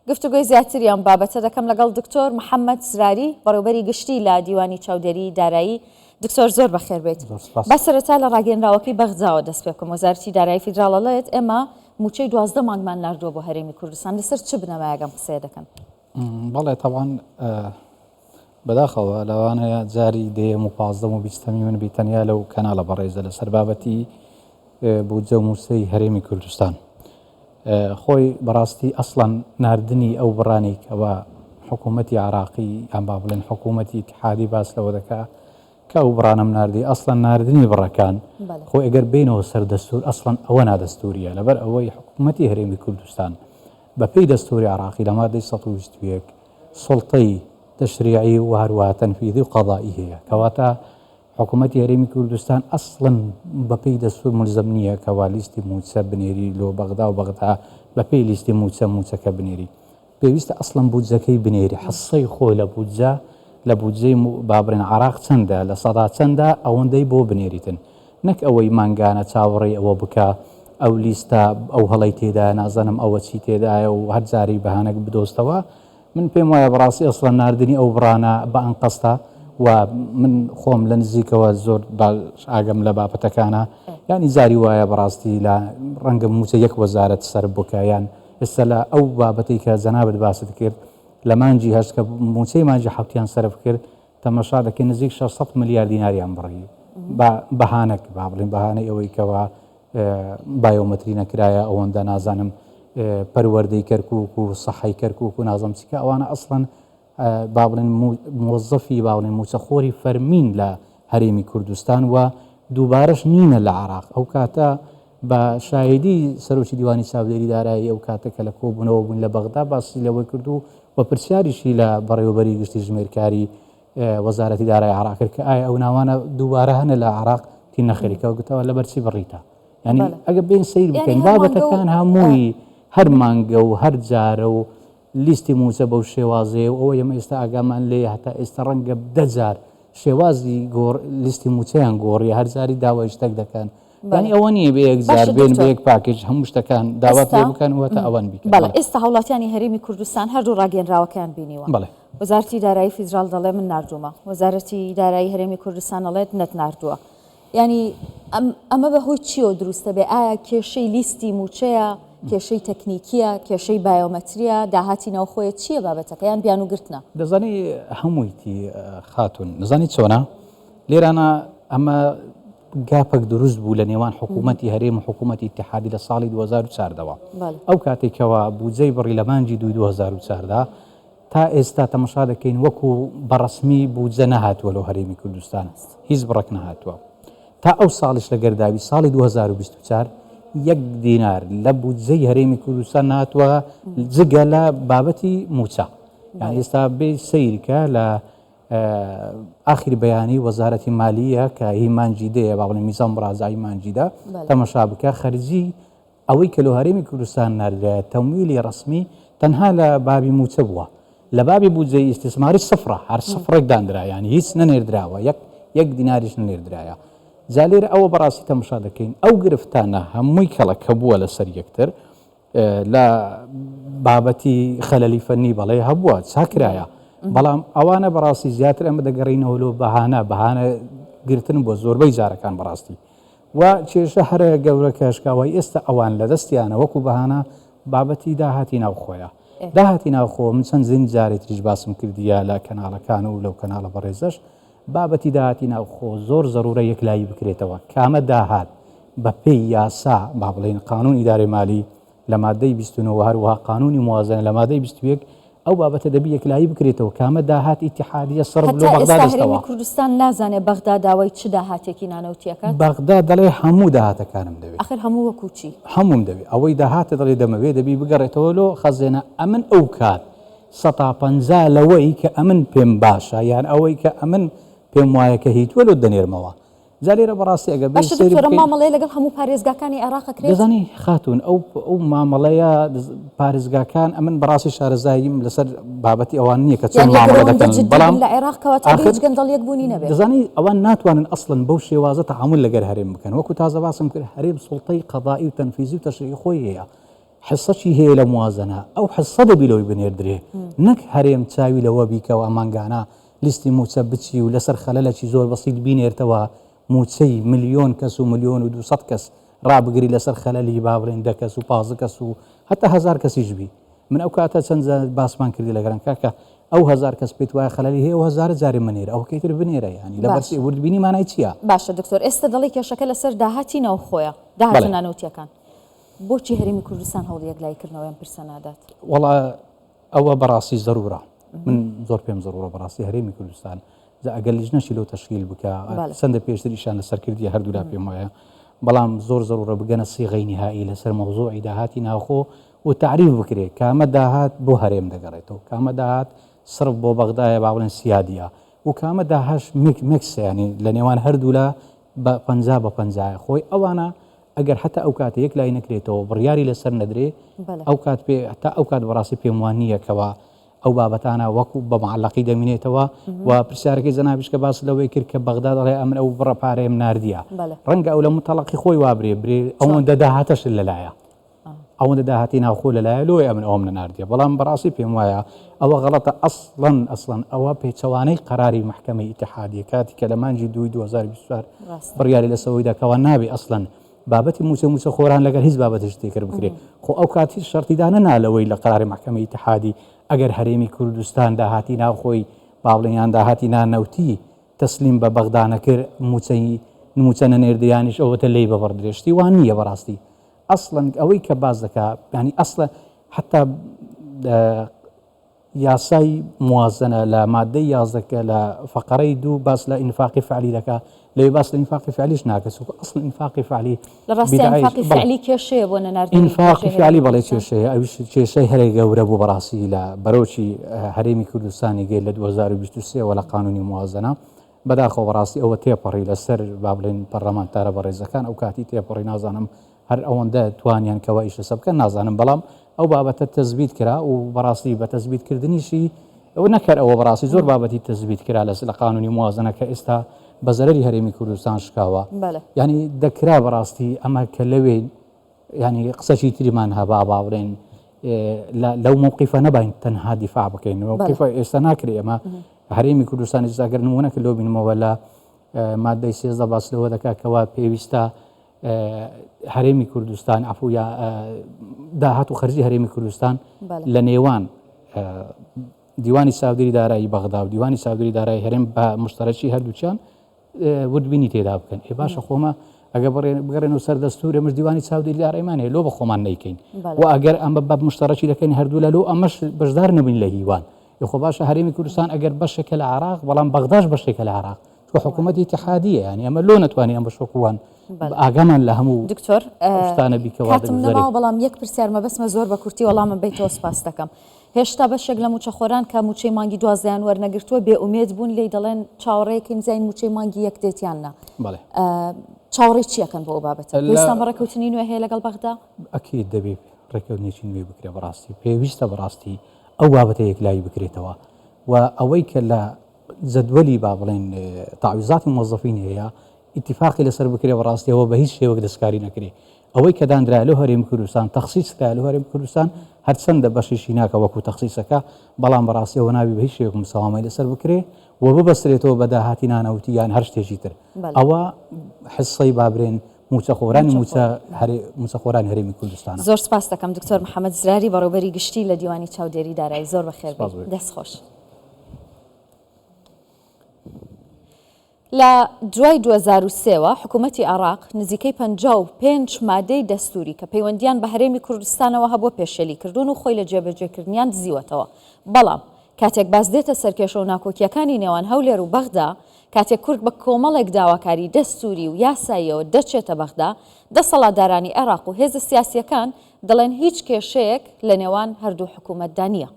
گفتوگۆی زیاتری ئەم بابەتە دەکەم لەگەڵ دکتۆر محەممەد زراری، بەڕێوبەری گشتی لە دیوانی چاودێری دارایی. دکتۆر زۆر بەخێر بێیت. با سەرەتا لە ڕاگەیەنراوەکەی بەغداوە دەست پێ بکەم. وەزارەتی دارایی فیدراڵ ئەڵێت ئێمە مووچەی 12 مانگمان ناردووە بۆ هەرێمی کوردستان. لەسەر چ بنەمایەک ئەم قسەیە دەکەن؟ بەڵێ تەبعەن بەداخەوە لەوانەیە جاری دەیەم و پازدەم و بیستەمی من بی تەنیا لەو کەناڵە بەڕێزە لەسەر بابەتی بودجە و مووچەی هەرێمی کوردستان. خۆی بەڕاستی ئەسڵەن ناردنی ئەو بڕانەی کەوا حکوومەتی عراقی یان با بڵێن حکوومەتی ئیتحادی باس لەوە دەکا کە ئەو بڕانەم ناردی ئەسڵەن ناردنی بڕەکان خۆ ئەگەر بینەوە سەر دەستور ئەسڵەن ئەوە نادەستوریە لەبەر ئەوەی حکوومەتی هەرێمی کوردستان بە پێی دەستوری عراقی لە مادەی 121 سوڵتەی تەشریعی و هەروەها تەنفیذی و قەضائی هەیە کەواتە حکومەتی هەرێمی کوردستان ئەسڵەن بەپێی دەستور مولزەم نییە کەوا لیستی مووچە بنێری لۆ بەغدا و بەغدا بەپێی لیستی مووچە مووچەکە بنێری. پێویستە ئەسڵەن بودجەکەی بنێری حسەی خۆی لە بودجە لە بودجەی با بڵێن عراق چەندە لە سەدا چەندە ئەوەندەی بۆ بنێریتن نەک ئەوەی مانگانە چاوەڕێی ئەوە بکا ئەو لیستە ئەو هەڵەی تێدایە نازانم ئەوە چی تێدایە و هەر جارەی بەهانەک بدۆزتەوە من پێم وایە بەڕاستی ئەسڵەن ناردنی ئەو بڕانە بە ئەنقەستە و من خۆم لە نزیکەوە زۆر باش ئاگەم لە بابەتەکانە یانی جاری وایە بەڕاستی لە ڕەنگە موچە یەک وەزارەت سەر بکە یان ئێستا لە ئەو بابەتەی کە جەنابت باست کرد لە مانگی هەشت کە موچەی مانگی حەوتیان سەرف کرد تەمەشا دەکەین نزیک 600 ملیار دیناریان بڕی بە بەهانەک با بڵێین بەهانەی ئەوەی کەوا بایۆمەتری نەکرایە ئەوەندە نازانم پەروەردەی کەرکوک و سەحەی کەرکوک و نازم چیکە ئەوانە ئەسڵەن با بڵێن مۆزەفی با بڵێن موچەخۆری فەرمین لە هەرێمی کوردستان و دووبارەش نینە لە عراق ئەو کاتە بە شاهیدی سەرۆکی دیوانی چاودێری دارایی ئەو کاتە کە لە کۆبوونەوە بوون لە بەغدا باسی لەوە کرد و و پرسیاریشی لە بەڕێوەبەری گشتی ژمێرکاری وەزارەتی دارای عراق کرد کە ئایا ئەو ناوانە دووبارە هەنە لە عراق تی نەخێریکە گوتەوە لەبەر چی بڕیتە ینی ئەگە بین سیر بکەین بابەتەکان هەمووی هەر مانگە و هەر جارە و لیستی موچە بەو شێوازەیە و ئەوە ئێمە ئێستا ئاگامان لێ هەتا ئێستا ڕەنگە دەجار شێوازی گۆڕ لیستی موچەیان گۆڕی هەر جاری داوای شتێک دەکەن یانی ئەوە نییە بە یەک جار بێن بە یەک پاکێج هەموو شتەکان داوات لێ بکەن و هەتا ئەوان بیکەن. بەڵێ ئێستا هاوڵاتیانی هەرێمی کوردستان هەردوو ڕاگەیەنراوەکەیان بینیوە. بەڵێ. وەزارەتی دارایی فیدراڵ دەڵێ من ناردوومە، وەزارەتی دارایی هەرێمی کوردستان ئەڵێت نەتناردووە. یانی ئەمە بە هۆی چیەوە دروست دەبێ؟ ئایا کێشەی لیستی مووچەیە، کێشەی تەکنیکییە، کێشەی بایۆمەترییە، داهاتی ناوخۆیە، چییە بابەتەکە یان بیانووگرتنە؟ دەزانی هەموویتی خاتوون، دەزانی چۆنە؟ لێرانە ئەمە گاپەک دروست بوو لە نێوان حکوومەتی هەرێم و حکوومەتی ئیتحادی لە ساڵی 2014ەوە. ئەو کاتێک کەوا بودجەی بڕی لە مانگی دووی 2014 تا ئێستا تەمەشا دەکەین وەکو بە ڕەسمی بودجە نەهاتووە لۆ هەرێمی کوردستان هیچ بڕەک نەهاتووە تا ئەو ساڵیش لە گەرداوی ساڵی 2024 یەک دینار لە بودجەی هەرێمی کوردستان نهاتووە جگە لە بابەتی موچە یان ئێستا بێ سەیرکە لە ئاخیر بەیانی وەزارەتی مالیە کە هی مانگی دەیە با بڵێن میزان مڕازای مانگی دە تەمەشا بکە خەرجی ئەوەی کە لۆ هەرێمی کوردستان ناردرایە تەمویلی ڕەسمی تەنها لە بابی موچە بووە لە بابی بودجەی ئیستیسماری سفرە هەر سفرێک دانرا یانی هیچ نەنێردراوە یەک یەک دیناریش نەنێردرایە جا لێرە ئەوە بەڕاستی تەمەشا دەکەین ئەو گرفتانە هەمووی کەڵەکە بووە لەسەر یەکتر لە بابەتی خەلەلی فەنی بەڵێ هەبووە چاکرایە بەڵام ئەوانە بەڕاستی زیاتر ئەمە دەگەڕینەوە لۆ بەهانە بەهانە گرتن بۆ زۆربەی جارەکان بەڕاستی و کێشە هەرە گەورە کەشکاوای ئێستا ئەوان لە دەستیانە وەکو بەهانە بابەتی داهاتی ناوخۆیە داهاتی ناوخۆ من چەند زین جارێ تریش باسم کردیە لە کەناڵەکان و لەو کەناڵە بەڕێزەش بابەتی داهاتی ناوخۆ زۆر زەرورە یەکلایی بکرێتەوە کامە داهات بە پێی یاسا با بڵێین قانون ئیدارەی مالی لە مادەی 29 و هەروەها قانونی موازنە لە مادەی 21 ئەو بابەتە دەبی یەکلایی بکرێتەوە کامە داهات ئیتیحادیە سەرف لۆ هەتا بەغدا ئێستا هەرێمی دەستەوە. کوردستان نازانێ بەغدا داوای چ داهاتێکی نانەوتی ئەکات؟ بەغدا دەڵێ هەموو داهاتەکانم دەوێ. ئاخر هەموو وەکوو چی؟ هەمووم دەوێ. ئەوەی داهاتە دەڵێ دەمەوێ دەبی بگەڕێتەوە لۆ خەزێنە ئەمن ئەو کات سەتا 50 لەوەی کە ئەمن پێم باشە یان ئەوەی کە ئەمن پێم وایە کە هیتوە لۆت دەنێرمەوە. جا لێرە بەڕاستی ئەگەر بێین باشە سەیری دکتۆر ئەم بکەین مامەڵەیە لەگەڵ هەموو پارێزگاکانی عێراق ئەکرێت؟ دەزانی خاتوون ئەو ئەو مامەڵەیە پارێزگاکان ئەمن بەڕاستی شارەزاییم لەسەر بابەتی ئەوان نییە کە چۆن یانی ئەگەر مامەڵە ئەوەندە دەکەن جدی بن بەڵام لە عێراق کەواتە ئەبێ ئاخر هیچ گەندەڵیەک بوونی نەبێت. دەزانی ئەوان ناتوانن ئەسڵەن بەو شێوازە تەعامول لەگەر هەرێم بکەن وەکو تازە باسم کرد هەرێم سوڵتەی قەزائی و تەنفیزی و تەشریعی خۆی هەیە. حسەکی هەیە لە موازنە ئەو حسە دەبی لەوەی بنێردرێ نەک هەرێم چاوی لەوە بی کەوا مانگانە لیستی موچە بچی و لەسەر خەلەلەکی زۆر بەسیت بینێرتەوە موچەی ملیۆن کەس و ملیۆن و 200 کەس ڕابگری لەسەر خەلەلی با بڵێن دە کەس و 15 کەس و هەتا هەزار کەسیش بی من ئەو کاتە چەند جار باسمان کردی لەگەران کاکە ئەو هەزار کەس پێت وایە خەلەلی هەیە ئەو هەزارە جارێ منێرە ئەوەکەی تر بنێرە یانی لەبەر باشە. وردبینی مانای چییە؟ باشە دکتۆر ئێستا دەڵێی کێشەکە لەسەر داهاتی ناوخۆیە داهاتە بەڵێ. نانەوتیەکان بۆچی هەرێمی کوردستان هەوڵی یەکلایی کردنەوەی ئەم پرسە نادات؟ وەڵا ئەوە بەڕاستی زەرورە من زۆر پێم زەرورە بەڕاستی هەرێمی کوردستان جا ئەگەر لیژنەشی لۆ تەشکیل بکا چەندە پێشتر ئیشان لەسەر کردیە هەردوولا پێم وایە بەڵام زۆر زەرورە بگەنە سیغەی نیهایی لەسەر مەوزوعی داهاتی ناوخۆ و تەعریف بکرێ کامە داهات بۆ هەرێم دەگەڕێتەوە کامە داهات سرف بۆ بەغدایە با بڵێن سیادیە و کامە داهاش مێکسە ینی لە نێوان هەردوولا بە 50 بە پەنجایە خۆی ئەوانە ئەگەر حتا ئەو کاتە یەک لای نەکرێتەوە بڕیاری لەسەر نەدرێ ئەو کات پێ تا ئەو کات بەڕاستی پێم وان نییە کەوا ئەو بابەتانە وەکو بە معلقی دەمینێتەوە و پرسیارەکەی جەنابیش کە باس لەوەی کرد کە بەغدا دەڵێ ئەمن ئەو بڕە پارەیەم ناردیە ڕەنگە ئەو لە متەڵقی خۆی وابرێ برێ ئەوەندە داهاتەش لەلایە ئەوەندە داهاتی ناوخۆ لەلایە لۆی ئەمن ئەوم نەناردیە بەڵام بەڕاستی پێم وایە ئەوە غەڵەتە ئەسڵەن ئەسڵەن ئەوە پێچەوانەی قەراری مەحکەمەی ئیتحادیە کاتی کە لە مانگی دووی 2024 بڕیاری لەسەوەی دا کەوا نابێ ئەسڵەن بابەتی موچە موچە خۆران لەگەر هیچ بابەتێکی تێکەر بکرێ خۆ ئەو کات هیچ شەرتی دانەنا لەوەی لە قەراری مەحکەمەی ئیتحادی ئەگەر هەرێمی کوردستان داهاتی ناوخۆی با بڵێن یان داهاتی نانەوتی تەسلیم بە بەغدا نەکرد موچەی موچە نەنێردێ یانیش ئەوەتە لێی ببڕدرێ شتی وا نییە بەڕاستی ئەسڵەن ئەوەی کە باس دەکا یانی ئەسڵە حتا یاسای موازنە لە مادەی 11 کە لە فقرەی دوو باس لە ئینفاقی فعلی دەکا لەوێ باس لە ئینفاقی فعلیش ناکە چونکە ئەسڵ ئینفاقی فعلی لە ڕاستی ئینفاقی فعلی کێشەیە بۆ نەناردنی ئینفاقی فعلی بەڵێ کێشەیە ئەویش کێشەی هەرە گەورە بوو بەڕاستی لە بەرۆکی هەرێمی کوردستانی گەل لە 2023 وە لە قانونی موازنە بەداخەوە بەڕاستی ئەوە تێپەڕی لەسەر با بڵێن پەرلەمانتارە بەڕێزەکان ئەو کاتی تێپەڕی نازانم هەر ئەوەندە توانیان کەوا ئیش لەسەر بکەن نازانم بەڵام ئەو بابەتە تەزبیت کرا و بەڕاستی بە تەزبیت کردنیشی ئەو نەکەر ئەوە بەڕاستی زۆر بابەتی تەزبیت کرا لەس لە قانونی موازنە کە ئێستا بە زەرەری هەرێمی کوردستان شکاوە ینی دەکرا بەڕاستی ئەمە کە لەوێ ینی قسەشی تریمان هەبا با بڵێن لەو مووقیفە نەبین تەنها دیفاع بکەین مووقیفە ئێستا ناکرێ ئەمە هەرێمی کوردستانی زاگەر نمونە کە لۆ بینمەوە لە مادەی سێزدە باس لەوە دەکات کەوا پێویستە هەرێمی کوردستان عفو یا داهات و خەرجی هەرێمی کوردستان لە نێوان دیوانی چاودێری دارایی بەغدا و دیوانی چاودێری دارایی هەرێم بە مشتەرەکی هەردووکیان وردبینی تێدا بکەن ئێ باشە خۆمە ئەگە بگەڕێنەوە سەر دەستور ئێمەش دیوانی چاودێری داراییمان هەیە لۆ بە خۆمان نەیکەین و ئەگەر ئەمە بە مشتەرەکی دەکەین هەردوو لە لۆ ئەمەش بەشدار نەبین لە هیوان یخۆ باشە هەرێمی کوردستان ئەگەر بەشێکە لە عراق بەڵام بەغداش بەشێکە لە عراق چونکە حکوومەتی ئیتیحادیە یانی ئەمە لۆ نەتوانین ئەم بەشۆکوان ئاگامان لە هەموو دکتۆر شتانە بیکەوە کاتم نەماوە بەڵام یەک پرسیار مەبەستمە زۆر بە کورتی وەڵامم بەیتەوە سپاس دەکەم هێشتا بەشێک لە مووچەخۆران کە مووچەی مانگی دوازدەیان وەرنەگرتووە بێ ئومێد بوون لێی دەڵێن چاوەڕێیەکەین بزانین مووچەی مانگی یەک دێت یان نا چاوەڕێی چی ئەکەن بۆ ئەو بابەتە پێویستان بە ڕێککەوتنی نوێ هەیە لەگەڵ بەغدا؟ ئەکید دەبێ ڕێککەوتنێکی نوێ بکرێ بەڕاستی پێویستە بەڕاستی ئەو بابەتە یەکلایی بکرێتەوە و ئەوەی کە لە جەدوەلی با بڵێن تەعویزاتی موەزەفین هەیە ئیتیفاقی لەسەر بکرێ بەڕاستی ئەوە بە هیچ شێوەک دەستکاری نەکرێ ئەوەی کە دانرا لۆ هەرێمی کوردستان تەخسیس کرا لۆ هەرێمی کوردستان هەرچەندە بەشیشی ناکە وەکو تەخسیسەکە بەڵام بەڕاستی ئەوە نابی بە هیچ شێوەک مساوامەی لەسەر بکرێ و ببەسترێتەوە بە داهاتی نانەوتی یان هەر شتێکی تر ئەوە حسەی با برێن موچەخۆرانی موچە موچەخۆرانی هەرێمی کوردستانە. زۆر سپاس دەکەم دکتۆر محەمەد زراری بەڕێوبەری گشتی لە دیوانی چاودێری دارایی زۆر بەخێر بێی دەست خۆش. لە دوای 2003 وە حکوومەتی عێراق نزیکەی 55 مادەی دەستووری کە پەیوەندیان بە هەرێمی کوردستانەوە هەبووە پێشێلی کردوون و خۆی لە جێبەجێکردنیان دزیوەتەوە بەڵام کاتێک باس دێتە سەر کێشە و ناکۆکییەکانی نێوان هەولێر و بەغدا کاتێک کورد بە کۆمەڵێک داواکاری دەستووری و یاساییەوە دەچێتە بەغدا دەسەڵاتدارانی عێراق و هێزە سیاسییەکان دەڵێن هیچ کێشەیەک لە نێوان هەردوو حکوومەتدا نییە.